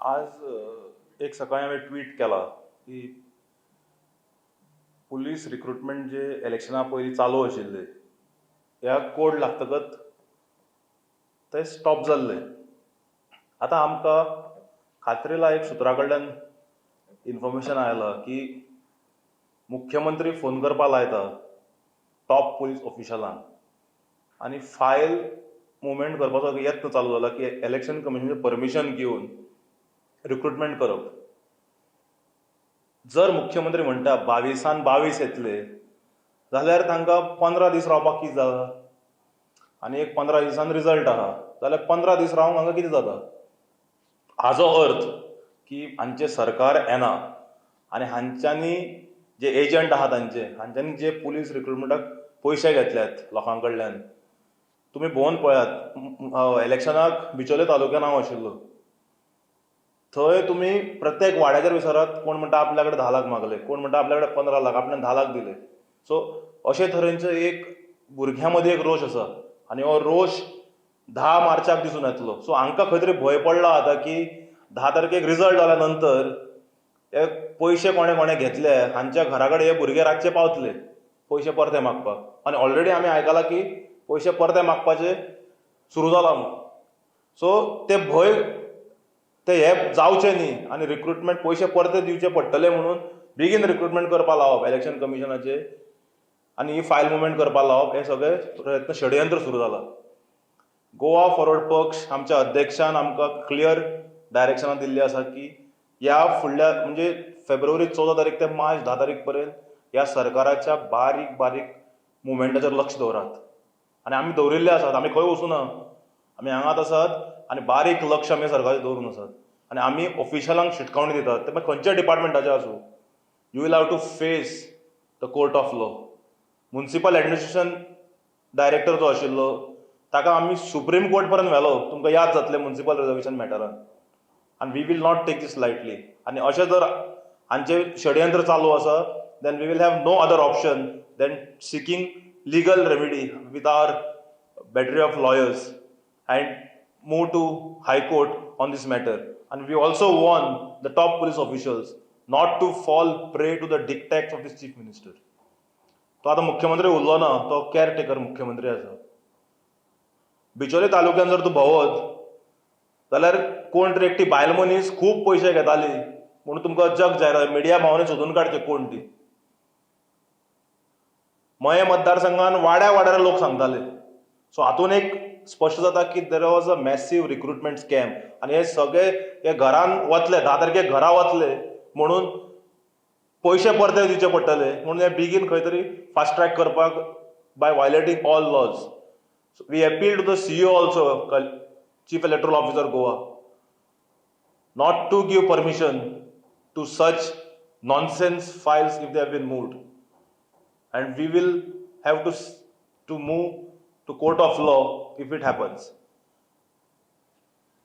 आज एक सकाळी हांवें ट्वीट केला की पुलीस रिक्रुटमेंट जे इलेक्शना पयलीं चालू आशिल्ले, ह्या कोड लागतकच ते स्टॉप जाल्ले. आतां आमकां खात्रीलायक सुत्रा कडल्यान इन्फॉर्मेशन आयलां की मुख्यमंत्री फोन करपाक लायता टॉप पुलीस ऑफिशलांक आनी फायल मुवमेंट करपाचो यत्न चालू जाला की इलेक्शन कमिशनाचें परमिशन घेवन रिक्रुटमेंट करप. जर मुख्यमंत्री म्हणटा 22 22 येतले जाल्यार तांकां 15 दीस रावपाक कितें जाता आनी एक 15 दिसान रिजल्ट आहा जाल्यार 15 दीस रावंक हांगा कितें जाता? हाजो अर्थ की हांचें सरकार येना आनी हांच्यांनी जे एजंट आहा तांचे, हांच्यांनी जे पुलीस रिक्रुटमेंटाक पयशे घेतल्यात लोकां कडल्यान, तुमी भोंवन पळयात. इलेक्शनाक बिचोले तालुक्यान हांव आशिल्लो, थंय तुमी प्रत्येक वाड्याचेर विचारात, कोण म्हणटा आपल्या कडेन 10 लाख मागले, कोण म्हणटा आपल्या कडेन 15 लाख, आपल्यान 10 लाख दिले. सो अशे तरेचो एक भुरग्यां मदीं एक रोश आसा आनी हो रोश 10 मार्चाक दिसून येतलो. सो हांकां खंय तरी भंय पडला आतां की 10 तारखेक रिजल्ट जाल्या नंतर हे पयशे कोणे कोणे घेतले हांच्या घरा कडेन हे भुरगे रातचे पावतले पयशे परते मागपाक. आनी ऑलरेडी आमी आयकलां की पयशे परते मागपाचे सुरू जाला म्हणून. सो ते भंय ते हे जावचे न्ही आनी रिक्रुटमेंट पयशे परते दिवचे पडटले म्हणून बेगीन रिक्रुटमेंट करपाक लावप इलेक्शन कमिशनाचे आनी ही फायल मुवमेंट करपाक लावप, हे सगळे प्रयत्न षडयंत्र सुरू जाला. गोवा फॉरवर्ड पक्ष आमच्या अध्यक्षान आमकां क्लियर डायरेक्शनां दिल्ली आसा की ह्या फुडल्या म्हणजे फेब्रुवारी 14 तारीख ते मार्च 10 तारीख पर्यंत ह्या सरकाराच्या बारीक बारीक मुवमेंटाचेर लक्ष दवरात आनी आमी दवरिल्ले आसात. आमी खंय वचूना, आमी हांगाच आसात आनी बारीक लक्ष आमी सरकाराचेर दवरून आसात आनी आमी ऑफिशलांक शिटकावणी दितात, ते मागीर खंयच्या डिपार्टमेंटाचे आसूं, you will have to face the court of law. Municipal administration director जो आशिल्लो ताका आमी सुप्रीम कोर्ट पर्यंत व्हेलो, तुमकां याद जातलें मुन्सिपल रिजर्वेशन मॅटरान. आनी we will not take this lightly. आनी अशें जर हांचें षडयंत्र चालू आसा then we will have no other option than seeking legal remedy with our battery of lawyers and move to High Court on this matter. And we also warn the top police officials not to fall prey to the dictates of this chief minister. तो आतां मुख्यमंत्री उरलो ना, तो caretaker मुख्यमंत्री आसा. बिचोले तालुक्यान जर तूं भोंवत जाल्यार कोण तरी एकटी बायल मनीस खूब पयशे घेताली म्हणून तुमकां जग जाहीर मिडिया भावांनी सोदून काडचे कोण ती. मये मतदारसंघान वाड्या वाड्यार लोक सांगताले. सो हातून एक स्पश्ट जाता की there was a massive recruitment scam आनी हे सगळे हे घरान वतले 10 तारखेक घरा वतले म्हणून पयशे परते दिवचे पडटले म्हणून हे बेगीन खंय तरी फास्ट ट्रॅक करपाक by violating all laws. We appeal to the CEO also, Chief Electoral Officer Goa, not to give permission to such nonsense files if they have been moved, and we will have to move to court of law if it happens.